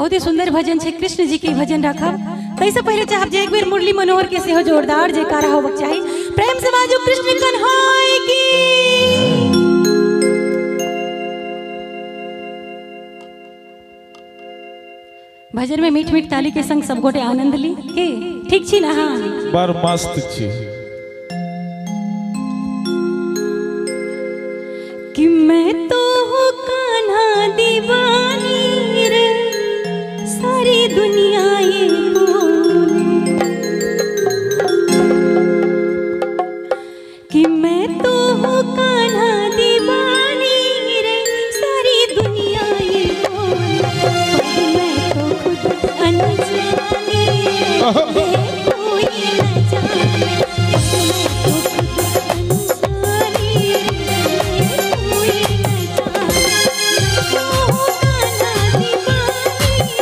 बहुत ही सुंदर भजन है, कृष्ण जी के भजन रखब। तैसे पहले चाहब जे एक बेर मुरली मनोहर के सेहो जोरदार जयकारा होबक चाही। प्रेम से बाजू कृष्ण कन्हैया की। भजन में मीठ मीठ ताली के संग सब गोटे आनंद ली के ठीक छी ना? हाँ बड़ मस्त छी। कि मैं तो हूँ कान्हा दीवानी रे, सारी दुनिया ये बोले। कि मैं तो हूँ कान्हा दीवानी रे, सारी दुनिया ये बोले। पर मैं तो खुद अनजानी रे, कोई न जाने। पर मैं तो खुद अनजानी रे, कोई न जाने। मैं तो हूँ कान्हा दीवानी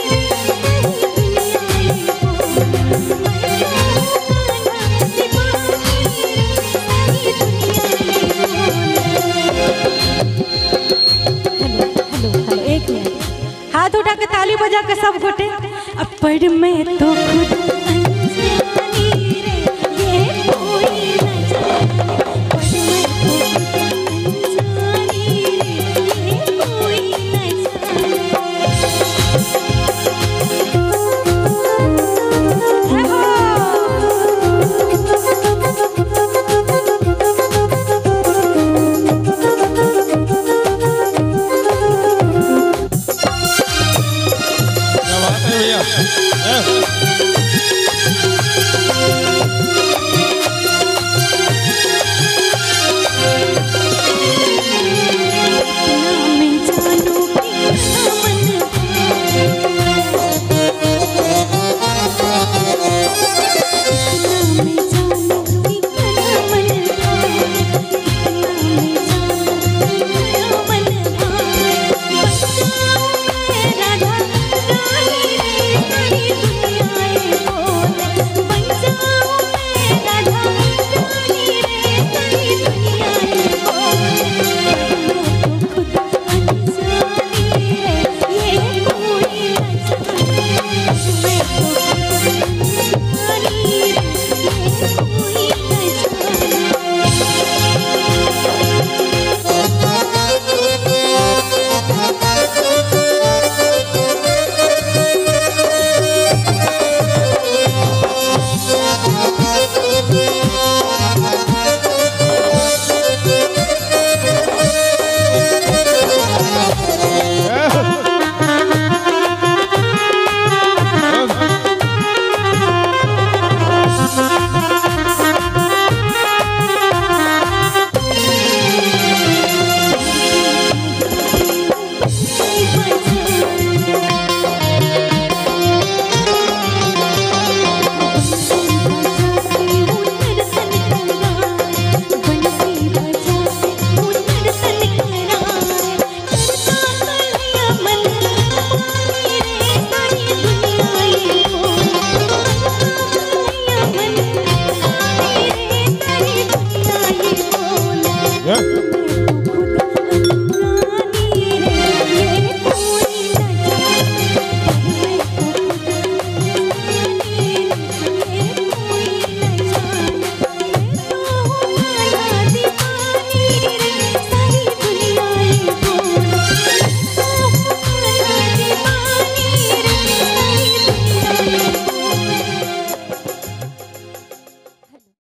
रे, सारी दुनिया ये बोले। मैं तो हूँ कान्हा दीवानी रे, सारी दुनिया ये बोले। हेलो हेलो हेलो, एक मिनट, हाथ उठा के ताली बजा के सब गोटे। अब पर मैं तो खुद